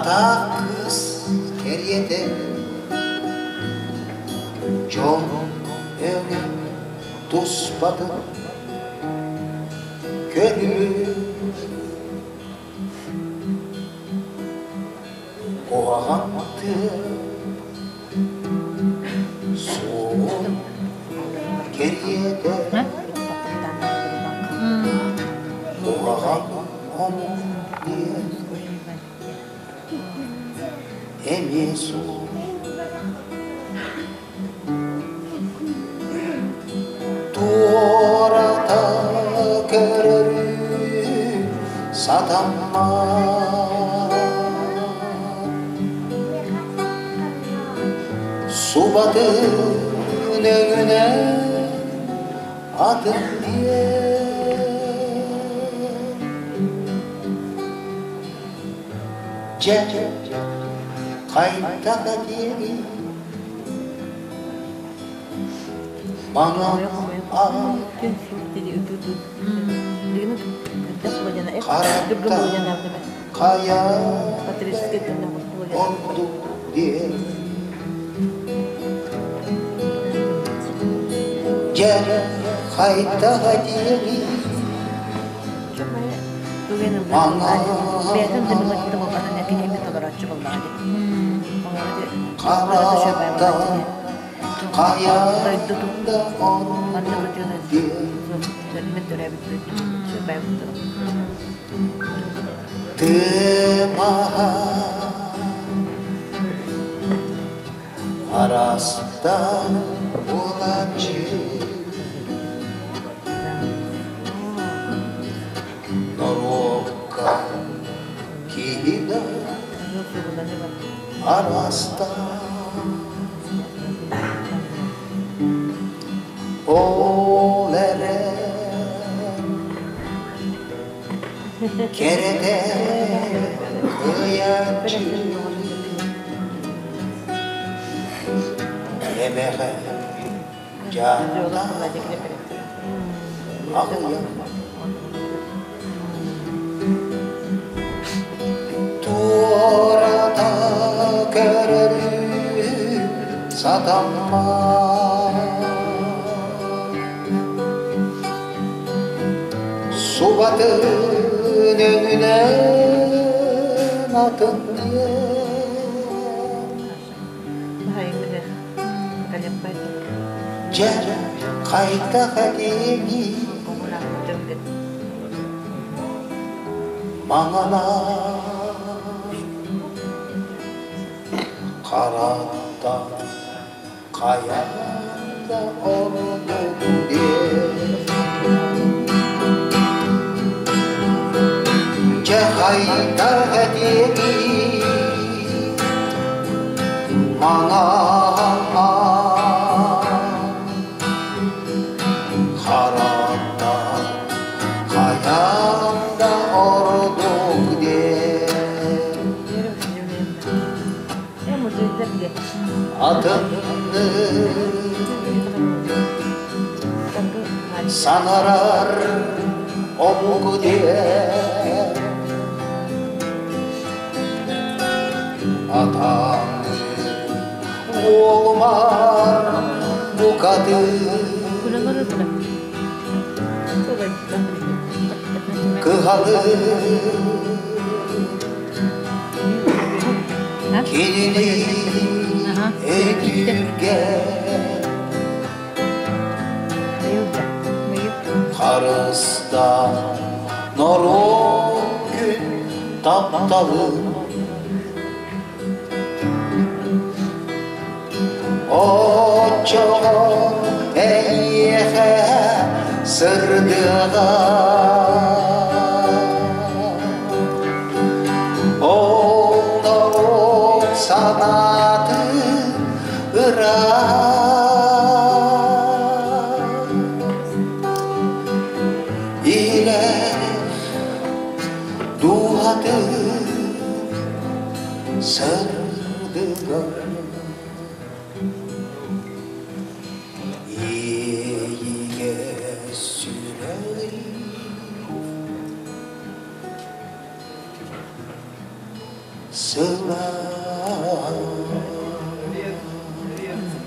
Атаах кыыс кэриэтэ дьон өҥө туспатын көрүҥ Куһаҕан тыа суоҕун кэриэтэ куһаҕан омук диэн эмиэ суох. Туората көрөрү сатаммат Субатын өҥүнэн атын диэн Дьэ, хайдах этиэҥий Маҥан харата хайа ордук диэн Дьэ, хайдах этиэҥий Маҥан харата хайа да ордук диэн Тыымаһа араастаан буолааччы Норуокка киһи да араастаан Ол эрэн кэрэтэ кыайааччы Эмэҕэ дьааттаах аҕыйах Туората көрөрү сатаммат Субатын өҥүнэн атын Дьэ, хайдах этиэҥий Маҥана харата хайа да ордук диэн Дьэ, хайдах этиэҥий Маҥана харата хайа да ордук диэн Атыннык саҥарар омук диэн Атаҥы буолумар букатын Кыһалы кинини өйдүүргэ Харыстаан норуот күн тапталын Оччоҕо эйиэхэ сырдыаҕа Ол норуот санаатын ыраах Илэ дууһатын сырдыгар Иэйигэ сүрэҕи Сылаас.